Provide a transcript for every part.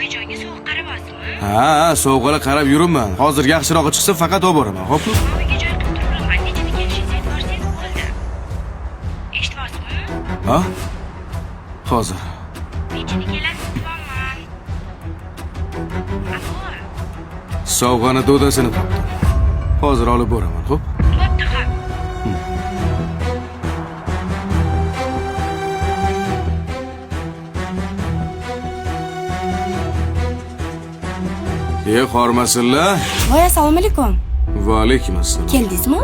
Oyijonga sovuq qarabosizmi? Ha, sovg'alar qarab yuribman. Hozir yaxshirog'i chiqsa faqat olib boraman, xo'pmi? Men uyga joy qilib turibman. Nechada kelishingizni aytib borsangiz bo'ldi. Eshityapsizmi? Ha? Hozir. Nechada kelasiz deyapman. Alo. Sovg'ani do'dasini topdim. Hozir olib boraman, xo'p? Bo'pti, xo'p. E, hormasinlar. Voy, assalomu alaykum. Va alaykum assalom. Keldingizmi?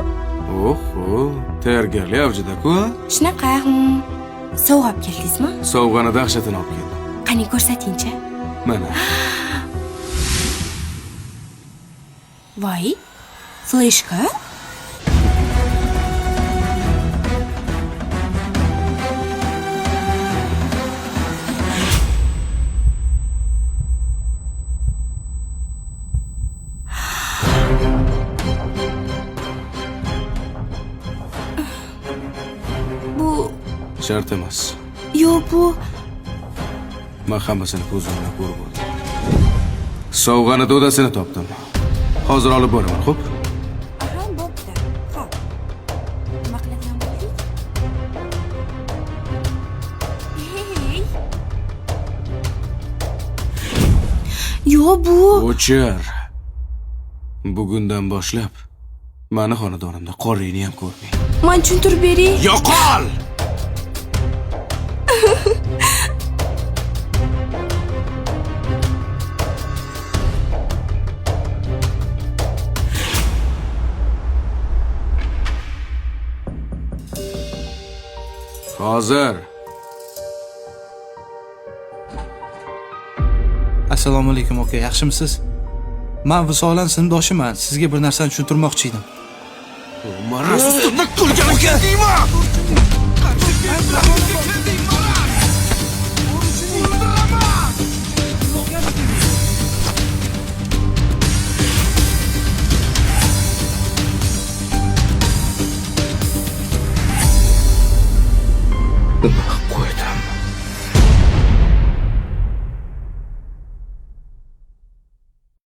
Oho, tayyorgarlik avjida-ku. Shunaqa. Sovg'a olib keldingizmi? Sovg'ani dahshatini olib keldim. Qani ko'rsatingchi. Mana. Voy, fleshka? Bu Shart emas. yo'q, bu Men hammasini ko'zim bilan ko'rib oldim. Sovg'ani do'dasini topdim. Hozir olib boraman, xo'p? Aha, bo'pti. Xo'p. Nima qiladigan bo'ldik? Hey. Yo'q, bu O'chir. Bugundan boshlab mani xonadonimda qoringni ham ko'rmang. Man tushuntirib bering. Yo'qol! Hozir. Assalomu alaykum aka, yaxshimisiz? Man Visolan sinfdoshiman. Sizga bir narsani tushuntirmoqchi edim. Maraz ustimda kulgani keldingmi? Nima qo'ydi?